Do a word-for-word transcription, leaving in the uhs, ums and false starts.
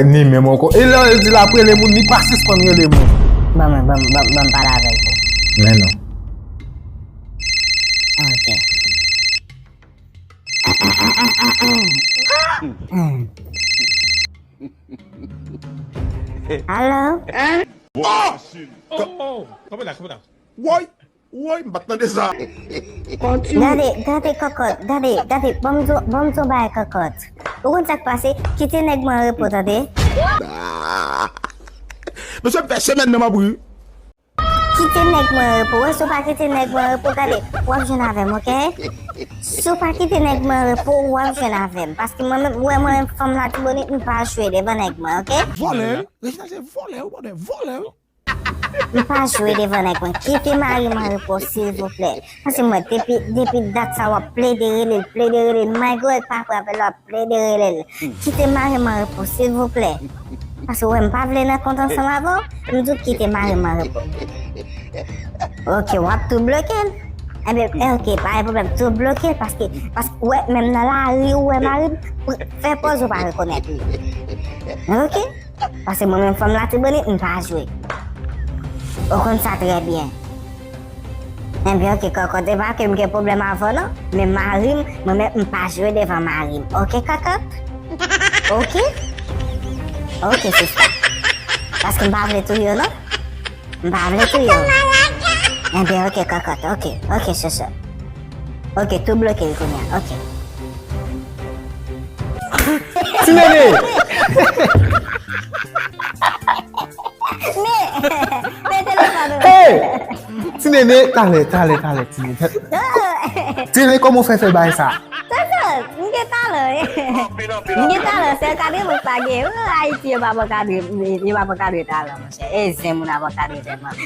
Ni menm ankò. E lè l di l ap rele moun, li pa sispann rele moun. Ban mwen, ban m, ban m, ban m pale avè l tou. Men non. Ok. Alo? Oh! Oh! Kanpe la, kanpe la. Woy! Woy, m pa t tande sa. Gade, gade, kòkòt, gade, gade, ban m di w, ban m di w bagay, kòkòt. Ou konn sa k pase? Kite nèg mwen repo, tande? Mesye, m fè semèn nan m ap ri. Kite nèg mwen repo, wè, si w pa kite nèg mwen repo, gade, w ap jwenn avè m, ok? Si w pa kite nèg mwen repo, w ap jwenn avè m. Paske mwen menm, ou wè mwen menm, fanm Latibonit, m pa jwe devan nèg mwen, ok? Vòlè, wi. Reginald se vòlè, wi, bòdè, vòlè, wi. M pa jwe devan nèg mwen. Kite mari m an repo, silvouplè. Paske mwen, depi, depi dat sa, w ap plede rele l, plede rele l. Malgre w pa pran apèl la, w ap plede rele l. Kite mari m an repo, silvouplè. Paske w wè, m pa vle nan kont ansanm avè w. M di w kite mari m an repo. Ok, w ap tou bloke l. Ebyen, ok, pa gen pwoblèm, tou bloke l. Paske, paske w wè, menm nan lari, ou wè mari m, fè pòz ou pa rekonèt li. Ok? Paske mwen menm fanm Latibonit, m pa jwe. Ou konn sa trè byen. Ebyen, ok, kòkòt, e pa ke m gen pwoblèm avè w, non. Men mari m, mwen menm, m pa jwe devan mari m. Ok, kòkòt? Ok? Ok, sista. Paske m pa vle touye w, non. M pa vle touye w. Ebyen, ok, kòkòt. Ok, ok, chouchou. Ok, tou bloke l kounye a. Ok. Ti Nene! Men, men telefòn ou. Hey! Ti Nene, talè, talè, talè, Ti Nene. Ti Nene, kòman w fè fè bagay sa? Tonton, m gen talan, wi. M gen talan, sèl kadre mwen pa gen. Oh, Ayiti, yo pa ban kadre, yo pa ban kadre talan, monchè. E zen moun ap ban kadre tèlman.